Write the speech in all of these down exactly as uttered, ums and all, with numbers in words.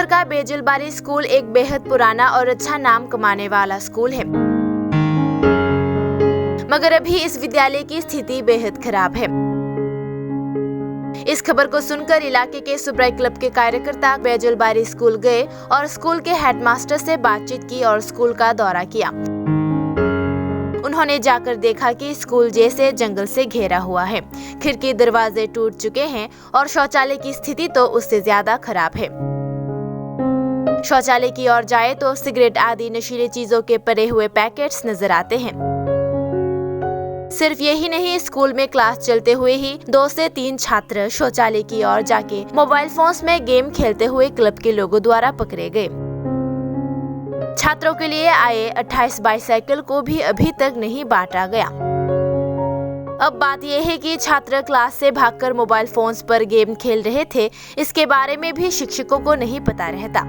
का बैजुलबारी स्कूल एक बेहद पुराना और अच्छा नाम कमाने वाला स्कूल है, मगर अभी इस विद्यालय की स्थिति बेहद खराब है। इस खबर को सुनकर इलाके के सुब्राई क्लब के कार्यकर्ता बैजुलबारी स्कूल गए और स्कूल के हेडमास्टर से बातचीत की और स्कूल का दौरा किया। उन्होंने जाकर देखा कि स्कूल जैसे जंगल से घेरा हुआ है, खिड़की दरवाजे टूट चुके हैं और शौचालय की स्थिति तो उससे ज्यादा खराब है। शौचालय की ओर जाए तो सिगरेट आदि नशीली चीजों के पड़े हुए पैकेट्स नजर आते हैं। सिर्फ यही नहीं, स्कूल में क्लास चलते हुए ही दो से तीन छात्र शौचालय की ओर जाके मोबाइल फोन्स में गेम खेलते हुए क्लब के लोगों द्वारा पकड़े गए। छात्रों के लिए आए अट्ठाईस बाईसाइकिल को भी अभी तक नहीं बांटा गया। अब बात यह है कि छात्र क्लास से भागकर मोबाइल फोन्स पर गेम खेल रहे थे, इसके बारे में भी शिक्षकों को नहीं पता रहता।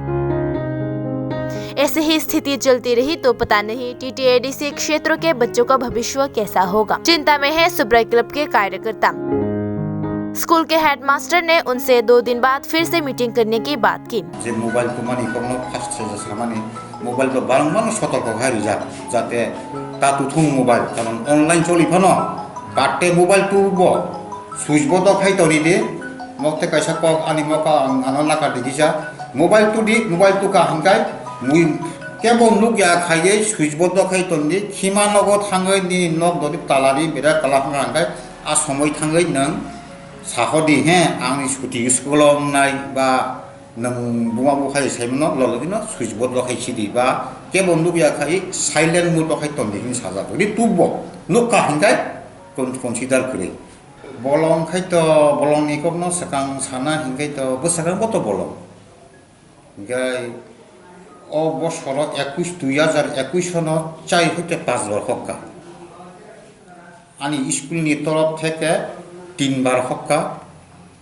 ऐसे ही स्थिति चलती रही तो पता नहीं टीटीएडीसी क्षेत्र के बच्चों का भविष्य कैसा होगा। चिंता में है सुब्राई क्लब के कार्यकर्ता। स्कूल के हेडमास्टर ने उनसे दो दिन बाद फिर से मीटिंग करने की बात की। Je mobile tumani kokno first se samani mobile to barang barang sotorko khai rijak, jate ta tuthung mobile, karon online choli phano, katte mobile tubo, switch bodo khai toni de, mokte kaisa kok ani moka ang ano naka de kisa, mobile tudi, mobile tuka hingkai, mui kebo nukya khaiye switch bodo khai toni de, khima nogo thangwi nini nok dodi talari bera kala hwnga hingkai, a somoi thangwi nwng sahodi he, angni suti school o wngnai ba nwng buma bukhai saimano lologino switch bodo khai sidi ba kebo nukya khai silent mode o khai toni hini sajak. Ri tubo nukha hingkai con-, consider kwrwi. Bolong khai to, bolongni kokno swkang sana hingkai to, bwsakang bo to bolong. Hingkai o bosoro ekush, dui hajar ekush sono chai hoite pas bar hokka. Ani school ni torof theke tin bar hokka,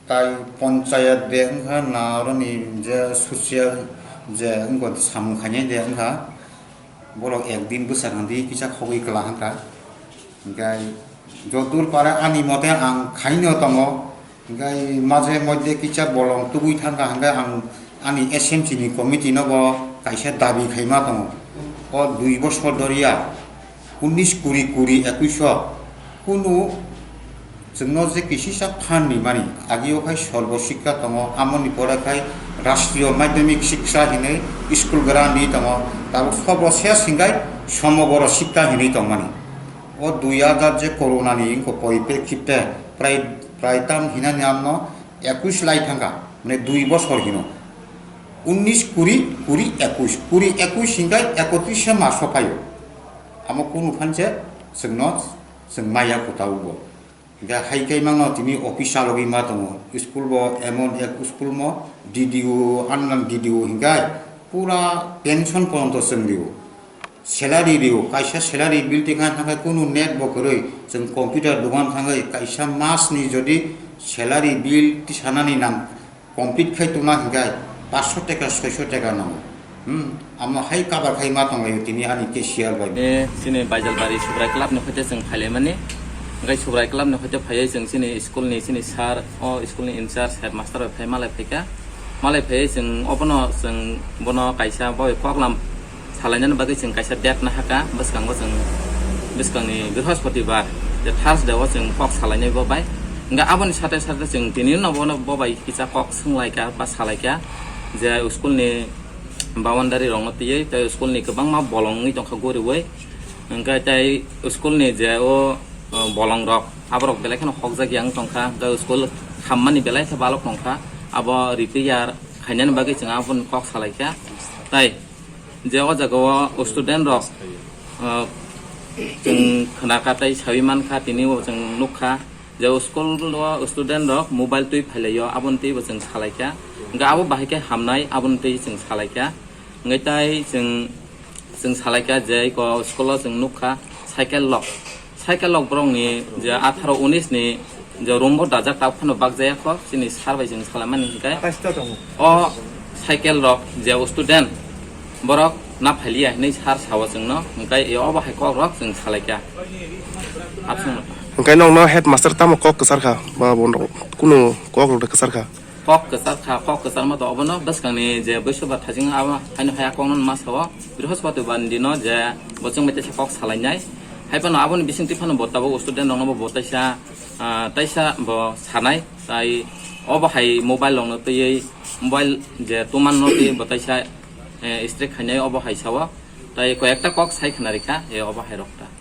tai ponchayat de wngkha, na oroni je social je wngkha samung khainai de wngkha, borok ekdin bwsakang di kisa khogwi kwla hwnkha. Hingkai jodur para ani mote ang khaino tongo, hingkai maje moddhe kisa bolong tubui thangkha, hingkai ang ani S M C ni committee no bo kaisa dabi khaima tongo. O dui bosor doriya, unis kuri kuri ekush o kunu chwngno je kisisa phan rimani, agio khai Sarbo Shiksha tongo, amoni pore khai Rashtriyo Madhyamik Shiksha hinwi school grant di tongo, tabuk Sarbo Shesh hinkhai Somogoro Shiksha hinwi tongmani. O dui hajar je corona ni wngkha poriprekshitte prai, prai tam hinani amno ekush lai thangkha, mane dui bosor hino. Unis kuri, kuri ekush, kuri ekush hinkhai ekotrishe maso phaio. Amo kunu phanse chwngno chwng maya kota ubo. Hingkhe hai khe mano tini office chalogwi ma tongo. School bo emon ek school mo D D O, annan D D O hingkhe pura pension poronto chwng rio. Salary rio, kaisa salary bill tikha thangkhe kunu net bo kwrwi. Chwng computer dogan thangwi kaisa mas ni jodi salary bill tisanani nang complete khai tongna hingkhe paanch sho taka, soi sho taka nango. Hmm, amo hai cover khai ma tonglaio tini ani cashier bai. E, chini Baijalbari Subrai Club ni hoite chwng phailaimani. Hingkhe Subrai Club ni hoite phaiwi chwng chini school ni chini sir, o school ni in charge headmaster bai phai malai phaikha. Malai phaiwi chwng obono chwng bono kaisa bai koklam salainani bagwi chwng kaisa date nahakha, bwskango chwng bwskangni Brihospoti bar, je Thursday o chwng kok salainai bo bai. Hingkhe aboni sate sate chwng tini no bono bo bai kisa kok swnglaikha ba salaikha, je school ni boundary rokno twiwi tei school ni kwbangma bolong wngwi tongkha guriwi. Hingkhe tei school ni je o, o, bolong rok, aborok belai kheno hokjak yang tongkha, hingkhe school hammani belai khe balok tongkha, abo repair khainani bagwi chwng aboni kok salaikha. Tai je o jaga o student rok, ah, chwng khwnakha tei sawi mankha, tini bo chwng nukha je o school o student rok mobile twi phailaio, aboni twi bo chwng salaikha. Hingkhe abo bahai khe hamnai, aboni twi chwng salaikha. Hingkhe tai chwng, chwng salaikha je eko school o chwng nukha cycle lok. Cycle lok borokni je atharo unis ni je room bo dajak, tabuk phano bakjaya kho, chini sir bai chwng salaimani hingkhe. Atais to tongo. O cycle rok je student borok na phailiya hinwi sir sao chwngno, hingkhe e obo hai kok rok chwng salaikha. Absung. Hingkhe nokno headmaster tamo kok kwcharkha, ba bono kunu kok rok kwcharkha? Kok kwchar kha, kok kwchar ma to obono bwskangni je Buisubra thajing abo haino haya kokno ma sao, Brihospatibar ni dino je bo chwng bai teisa kok salainai. Hai phano aboni bisingtwi phano bo tabuk student rokno bo, bo teisa, ah, teisa bo sanai, tai obo hai mobile rokno twiwi, mobile je tumanno twiwi bo teisa, eh, strict khainai obo hai sao, tai koi ekta kok sai khna rikha, eh, obo hai rok ta.